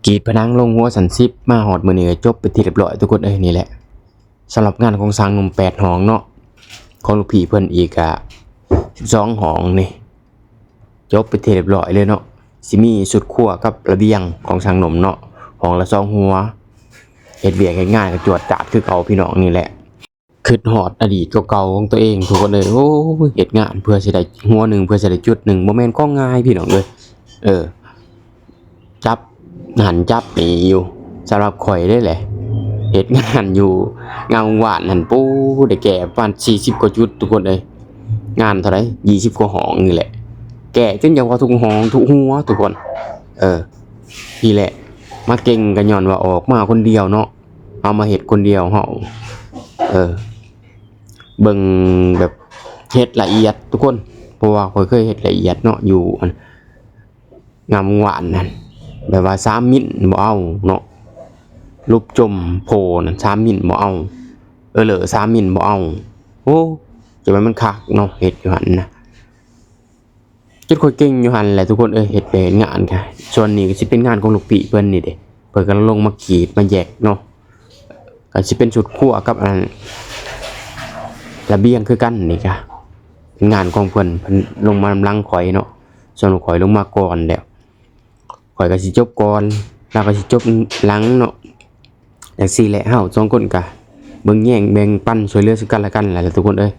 ກຣີດຜະໜັງລົງຫົວຊັ້ນສິບ ມາຮອດມື້ນີ້ກໍຈົບເປັນທີ່ຮຽບຮ້ອຍທຸກຄົນເອີຍ. ນີ້ແຫຼະ ສຳລັບງານຂອງຊ່າງໜຸ່ມແປດຫ້ອງເນາະ ຂອງລູກພີ່ເພິ່ນອີກກະສິບສອງຫ້ອງນີ້ ຈົບເປັນທີ່ຮຽບຮ້ອຍເລີຍເນາະ. ຊິມີຊຸດຄົວກັບລະບຽງຂອງຊ່າງໜຸ່ມເນາະ ຫ້ອງລະສອງຫົວ. ເຮັດວຽກເຮັດງານກໍຈວດຈາດຄືເກົ່າພີ່ນ້ອງ. ນີ້ແຫຼະ ຄິດຮອດອະດີດເກົ່າໆຂອງຕົວເອງທຸກຄົນເອີຍ. ໂອ້ຍ ເຮັດງານເພື່ອຊິໄດ້ຫົວໜຶ່ງ ເພື່ອຊິໄດ້ຈຸດໜຶ່ງ ບໍ່ແມ່ນຂອງງ່າຍພີ່ນ້ອງເອີຍ. ເອີ ຈັບຫັ້ນຈັບນີ້ຢູ່ ສຳລັບຂ້ອຍເດ້ແຫຼະ ເຮັດງານຢູ່ງາມວົງວານຫັ້ນ ປູ ໄດ້ແກ້ປະມານສີ່ສິບກວ່າຈຸດທຸກຄົນເອີຍ. ງານເທົ່າໃດ ຊາວກວ່າຫ້ອງນີ້ແຫຼະ ແກ້ຈົນຢາກວ່າທຸກຫ້ອງທຸກຫົວທຸກຄົນ. ເອີ ນີ້ແຫຼະ ມາເກັ່ງກໍຍ້ອນວ່າອອກມາຄົນດຽວເນາະ ເຮົາມາເຮັດຄົນດຽວເຮົາ ເອີ ເບິ່ງແບບເຮັດລະອຽດທຸກຄົນ ເພາະວ່າຂ້ອຍເຄີຍເຮັດລະອຽດເນາະ ຢູ່ອັນງາມວົງວານນັ້ນ ແບບວ່າສາມມິ້ນບໍ່ເອົາເນາະ ຫຼຸບຈົມໂພນັ້ນສາມມິ້ນບໍ່ເອົາ ເອີເລີສາມມິ້ນບໍ່ເອົາ. ໂອ້ ຈະແມ່ນມັນຄັກເນາະ ເຮັດຢູ່ຫັ້ນນະ ຈົນຂ້ອຍເກັ່ງຢູ່ຫັ້ນແຫຼະທຸກຄົນເອີຍ ເຮັດວຽກເຮັດງານກະ. ສ່ວນນີ້ກໍຊິເປັນງານຂອງລູກພີ່ເພິ່ນນີ້ເດ້ ເພິ່ນກຳລັງລົງມາກຣີດມາແຢກເນາະ ກໍຊິເປັນຊຸດຄົວກັບອັນລະບຽງຄືກັນ. ນີ້ກະເປັນງານຂອງເພິ່ນ ເພິ່ນລົງມານຳຫຼັງຂ້ອຍເນາະ ສ່ວນຂ້ອຍລົງມາກ່ອນແລ້ວ ຂ້ອຍກໍຊິຈົບກ່ອນ ລາວກໍຊິຈົບຫຼັງເນາະ. ຈັ່ງຊີ້ແຫຼະ ເຮົາສອງຄົນກະເບິ່ງແຍງແບ່ງປັນຊ່ວຍເຫຼືອຊຶ່ງກັນແລະກັນແຫຼະທຸກຄົນເອີຍ.